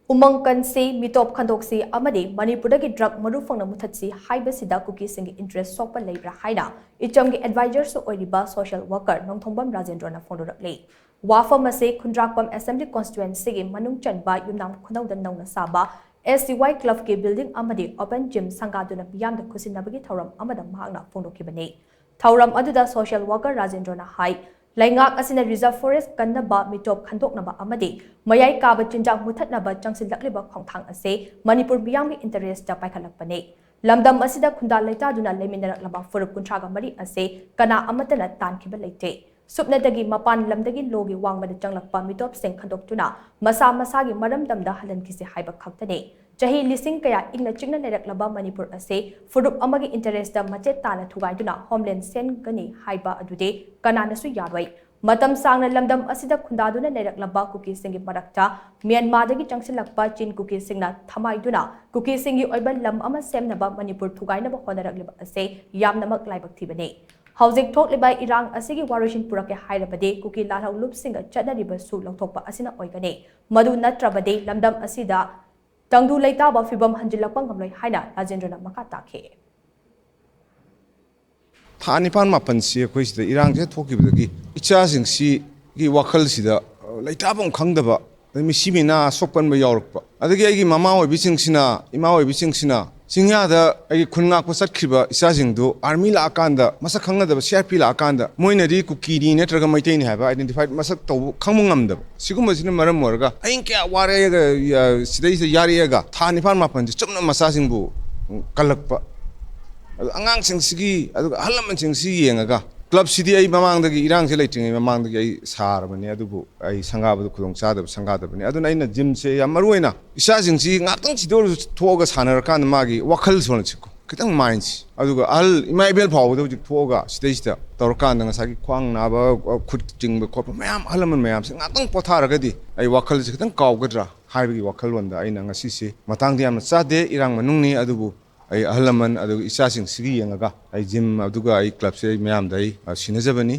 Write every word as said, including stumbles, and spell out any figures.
ꯎꯃꯪ ꯀꯟꯁꯤ, ꯃꯤꯇꯣꯞ ꯈꯟꯗꯣꯛꯁꯤ ꯑꯃꯗꯤ ꯃꯅꯤꯄꯨꯔꯗꯒꯤ ꯗ꯭ꯔꯒ ꯃꯔꯨ ꯐꯪꯅ ꯃꯨꯊꯠꯁꯤ ꯍꯥꯏꯕꯁꯤꯗ ꯀꯨꯀꯤꯁꯤꯡꯒꯤ ꯏꯟꯇꯔꯦꯁ ꯁꯣꯛꯄ ꯂꯩꯕ꯭ꯔꯥ ꯍꯥꯏꯅ ꯏꯆꯝꯒꯤ ꯑꯦꯗꯚꯥꯏꯖꯔꯁꯨ ꯑꯣꯏꯔꯤꯕ ꯁꯣꯁꯤꯌꯦꯜ ꯋꯥꯔꯀꯔ ꯅꯣꯡꯊꯣꯡꯕꯝ ꯔꯥꯖꯦꯟꯗ꯭ꯔꯣꯅ ꯐꯣꯡꯗꯣꯔꯛꯂꯤ꯫ ꯋꯥꯐꯝ ꯑꯁꯤ ꯈꯨꯟꯗ꯭ꯔꯥꯛꯄꯝ ꯑꯦꯁꯦꯝꯕ꯭ꯂꯤ ꯀꯣꯟꯁꯇꯤꯇ꯭ꯋꯦꯟꯁꯤꯒꯤ ꯃꯅꯨꯡ ꯆꯟꯕ ꯌꯨꯝꯅꯥꯝ ꯈꯨꯅꯧꯗ ꯅꯧꯅ ꯁꯥꯕ ꯑꯦꯁ ꯁꯤ ꯋꯥꯏ ꯀ꯭ꯂꯕꯀꯤ ꯕꯤꯜꯗꯤꯡ ꯑꯃꯗꯤ ꯑꯣꯄꯟ ꯖꯤꯝ ꯁꯪꯒꯥꯗꯨꯅ ꯃꯤꯌꯥꯝꯗ ꯈꯨꯠꯁꯤꯟꯅꯕꯒꯤ ꯊꯧꯔꯝ ꯑꯃꯗ ꯃꯍꯥꯛꯅ ꯐꯣꯡꯗꯣꯛꯈꯤꯕꯅꯤ꯫ ꯊꯧꯔꯝ ꯑꯗꯨꯗ ꯁꯣꯁꯤꯌꯦꯜ ꯋꯥꯔꯀꯔ ꯔꯥꯖꯦꯟꯗ꯭ꯔꯣꯅ ꯍꯥꯏ, ꯂꯩꯉꯥꯛ ꯑꯁꯤꯅ ꯔꯤꯖꯔꯚ ꯐꯣꯔꯦꯁ ꯀꯟꯅꯕ, ꯃꯤꯇꯣꯞ ꯈꯟꯗꯣꯛꯅꯕ ꯑꯃꯗꯤ ꯃꯌꯥꯏ ꯀꯥꯕ ꯆꯤꯟꯖꯥꯛ ꯃꯨꯊꯠꯅꯕ ꯆꯪꯁꯤꯜꯂꯛꯂꯤꯕ ꯈꯣꯡꯊꯥꯡ ꯑꯁꯤ ꯃꯅꯤꯄꯨꯔ ꯃꯤꯌꯥꯝꯒꯤ ꯏꯟꯇꯔꯦꯁꯇ ꯄꯥꯏꯈꯠꯂꯛꯄꯅꯤ꯫ ꯂꯝꯗꯝ ꯑꯁꯤꯗ ꯈꯨꯟꯗꯥ ꯂꯩꯇꯥꯗꯨꯅ ꯂꯩꯃꯤꯟꯅꯔꯛꯂꯕ ꯐꯨꯔꯨꯞ ꯀꯨꯟꯊ꯭ꯔꯥꯒ ꯃꯔꯤ ꯑꯁꯤ ꯀꯅꯥ ꯑꯃꯠꯇꯅ ꯇꯥꯟꯈꯤꯕ ꯂꯩꯇꯦ꯫ ꯁꯨꯞꯅꯇꯒꯤ ꯃꯄꯥꯟ ꯂꯝꯗꯒꯤ ꯂꯣꯒꯤ ꯋꯥꯡꯃꯗ ꯆꯪꯂꯛꯄ ꯃꯤꯇꯣꯞꯁꯤꯡ ꯈꯟꯗꯣꯛꯇꯨꯅ ꯃꯁꯥ ꯃꯁꯥꯒꯤ ꯃꯔꯝꯗꯝꯗ ꯍꯜꯍꯟꯈꯤꯁꯤ ꯍꯥꯏꯕ ꯈꯛꯇꯅꯤ꯫ ꯆꯍꯤ ꯂꯤꯁꯤꯡ ꯀꯌꯥ ꯏꯪꯅ ꯆꯤꯛꯅ ꯂꯩꯔꯛꯂꯕ ꯃꯅꯤꯄꯨꯔ ꯑꯁꯤ ꯐꯨꯔꯨꯞ ꯑꯃꯒꯤ ꯏꯟꯇꯔꯦꯁꯇ ꯃꯆꯦꯠ ꯇꯥꯅ ꯊꯨꯒꯥꯏꯗꯨꯅ ꯍꯣꯝꯂꯦꯟ ꯁꯦꯝꯒꯅꯤ ꯍꯥꯏꯕ ꯑꯗꯨꯗꯤ ꯀꯅꯥꯅꯁꯨ ꯌꯥꯔꯣꯏ꯫ ꯃꯇꯝ ꯁꯥꯡꯅ ꯂꯝꯗꯝ ꯑꯁꯤꯗ ꯈꯨꯟꯗꯥꯗꯨꯅ ꯂꯩꯔꯛꯂꯕ ꯀꯨꯀꯤꯁꯤꯡꯒꯤ ꯃꯔꯛꯇ ꯃ꯭ꯌꯥꯟꯃꯥꯔꯗꯒꯤ ꯆꯪꯁꯤꯜꯂꯛꯄ ꯆꯤꯟ ꯀꯨꯀꯤꯁꯤꯡꯅ ꯊꯃꯥꯏꯗꯨꯅ ꯀꯨꯀꯤꯁꯤꯡꯒꯤ ꯑꯣꯏꯕ ꯂꯝ ꯑꯃ ꯁꯦꯝꯅꯕ ꯃꯅꯤꯄꯨꯔ ꯊꯨꯒꯥꯏꯅꯕ ꯍꯣꯠꯅꯔꯛꯂꯤꯕ ꯑꯁꯤ ꯌꯥꯝꯅꯃꯛ ꯂꯥꯏꯕꯛ ꯊꯤꯕꯅꯤ꯫ ꯍꯧꯖꯤꯛ ꯊꯣꯛꯂꯤꯕ ꯏꯔꯥꯡ ꯑꯁꯤꯒꯤ ꯋꯥꯔꯣꯏꯁꯤꯟ ꯄꯨꯔꯛꯀꯦ ꯍꯥꯏꯔꯕꯗꯤ ꯀꯨꯀꯤ ꯂꯥꯜꯍꯧꯂꯨꯞꯁꯤꯡꯒ ꯆꯠꯅꯔꯤꯕꯁꯨ ꯂꯧꯊꯣꯛꯄ ꯑꯁꯤꯅ ꯑꯣꯏꯒꯅꯤ꯫ ꯃꯗꯨ ꯅꯠꯇ꯭ꯔꯕꯗꯤ ꯂꯝꯗꯝ ꯑꯁꯤꯗ ꯇꯪꯗꯨ ꯂꯩꯇꯥꯕ ꯐꯤꯕꯝ ꯍꯟꯖꯤꯜꯂꯛꯄ ꯉꯝꯂꯣꯏ ꯍꯥꯏꯅ ꯔꯥꯖꯦꯟꯗ꯭ꯔꯅ ꯃꯈꯥ ꯇꯥꯈꯤ꯫ ꯊꯥ ꯅꯤꯄꯥꯟ ꯃꯥꯄꯟꯁꯤ ꯑꯩꯈꯣꯏ ꯁꯤꯗ ꯏꯔꯥꯡꯁꯦ ꯊꯣꯛꯈꯤꯕꯗꯒꯤ ꯏꯆꯥꯁꯤꯡꯁꯤꯒꯤ ꯋꯥꯈꯜꯁꯤꯗ, ꯑ, ꯂꯩꯇꯥꯐꯝ ꯈꯪꯗꯕ, ꯑꯗꯩ ꯃꯤꯁꯤ ꯃꯤꯅꯥ ꯁꯣꯛꯄꯟꯕ ꯌꯥꯎꯔꯛꯄ, ꯑꯗꯒꯤ ꯑꯩꯒꯤ ꯃꯃꯥ ꯑꯣꯏꯕꯤꯁꯤꯡꯁꯤꯅ, ꯏꯃꯥ ꯑꯣꯏꯕꯤꯁꯤꯡꯁꯤꯅ ꯆꯤꯡꯌꯥꯗ ꯑꯩꯒꯤ ꯈꯨꯟ ꯉꯥꯛꯄ ꯆꯠꯈꯤꯕ ꯏꯆꯥꯁꯤꯡꯗꯨ ꯑꯥꯔꯃꯤ ꯂꯥꯛꯑꯀꯥꯟꯗ, ꯃꯁꯛ ꯈꯪꯅꯗꯕ ꯁꯤ ꯑꯥꯔ ꯄꯤ ꯂꯥꯛꯑꯀꯥꯟꯗ ꯃꯣꯏꯅꯗꯤ ꯀꯨꯀꯤꯅꯤ ꯅꯠꯇ꯭ꯔꯒ ꯃꯩꯇꯩꯅꯤ ꯍꯥꯏꯕ ꯑꯥꯏꯗꯦꯟꯇꯤꯐꯥꯏ ꯃꯁꯛ ꯇꯧꯕ ꯈꯪꯕ ꯉꯝꯗꯕ, ꯁꯤꯒꯨꯝꯕꯁꯤꯅ ꯃꯔꯝ ꯑꯣꯏꯔꯒ ꯑꯍꯤꯡ ꯀꯌꯥ ꯋꯥꯔꯛꯑꯒ, ꯌꯥ-, ꯁꯤꯗꯩꯁꯤꯗ ꯌꯥꯔꯛꯑꯒ ꯊꯥ ꯅꯤꯄꯥꯟ ꯃꯥꯄꯟꯁꯦ ꯆꯨꯝꯅ ꯃꯆꯥꯁꯤꯡꯕꯨ, ꯎꯝ, ꯀꯜꯂꯛꯄ꯫ ꯑꯗꯣ ꯑꯉꯥꯡꯁꯤꯡꯁꯤꯒꯤ, ꯑꯗꯨꯒ ꯑꯍꯜ ꯂꯃꯟꯁꯤꯡꯁꯤ ꯌꯦꯡꯉꯒ, ꯀ꯭ꯂꯕꯁꯤꯗꯤ ꯑꯩ ꯃꯃꯥꯡꯗꯒꯤ, ꯏꯔꯥꯡꯁꯦ ꯂꯩꯇ꯭ꯔꯤꯉꯩ ꯃꯃꯥꯡꯗꯒꯤ ꯑꯩ ꯁꯥꯔꯕꯅꯤ, ꯑꯗꯨꯕꯨ ꯑꯩ ꯁꯪꯒꯥꯕꯗ ꯈꯨꯗꯣꯡ ꯆꯥꯗꯕ ꯁꯪꯒꯥꯗꯕꯅꯤ꯫ ꯑꯗꯨꯅ ꯑꯩꯅ ꯖꯤꯝꯁꯦ ꯌꯥꯝ ꯃꯔꯨ ꯑꯣꯏꯅ ꯏꯆꯥꯁꯤꯡꯁꯤ ꯉꯥꯛꯇꯪ ꯁꯤꯗ ꯑꯣꯏꯔꯁꯨ ꯊꯣꯛꯑꯒ ꯁꯥꯟꯅꯔꯀꯥꯟꯗ ꯃꯥꯒꯤ ꯋꯥꯈꯜ ꯁꯣꯟꯁꯤꯀꯣ, ꯈꯤꯇꯪ ꯃꯥꯏꯟꯁꯤ, ꯑꯗꯨꯒ ꯑꯍꯜ ꯏꯃꯥ ꯏꯕꯦꯜ ꯐꯥꯎꯕꯗ ꯍꯧꯖꯤꯛ ꯊꯣꯛꯑꯒ ꯁꯤꯗꯩꯁꯤꯗ ꯇꯧꯔꯀꯥꯟꯗ ꯉꯁꯥꯏꯒꯤ ꯈ꯭ꯋꯥꯡ ꯅꯥꯕ, ꯈꯨꯠ ꯆꯤꯡꯕ ꯈꯣꯠꯄ ꯃꯌꯥꯝ, ꯑꯍꯜ ꯂꯃꯟ ꯃꯌꯥꯝꯁꯦ ꯉꯥꯛꯇꯪ ꯄꯣꯊꯥꯔꯒꯗꯤ ꯑꯩ ꯋꯥꯈꯜꯁꯦ ꯈꯤꯇꯪ ꯀꯥꯎꯒꯗ꯭ꯔꯥ ꯍꯥꯏꯕꯒꯤ ꯋꯥꯈꯜꯂꯣꯟꯗ ꯑꯩꯅ ꯉꯁꯤꯁꯦ, ꯃꯇꯥꯡꯗꯤ ꯌꯥꯝꯅ ꯆꯥꯗꯦ, ꯏꯔꯥꯡ ꯃꯅꯨꯡꯅꯤ, ꯑꯗꯨꯕꯨ ꯑꯩ ꯑꯍꯜ ꯂꯃꯟ ꯑꯗꯨꯒ ꯏꯆꯥꯁꯤꯡꯁꯤꯒꯤ ꯌꯦꯡꯉꯒ ꯑꯩ ꯖꯤꯝ ꯑꯗꯨꯒ ꯑꯩ ꯀ꯭ꯂꯕꯁꯦ ꯑꯩ ꯃꯌꯥꯝꯗ ꯑꯩ, ꯑ, ꯁꯤꯟꯅꯖꯕꯅꯤ꯫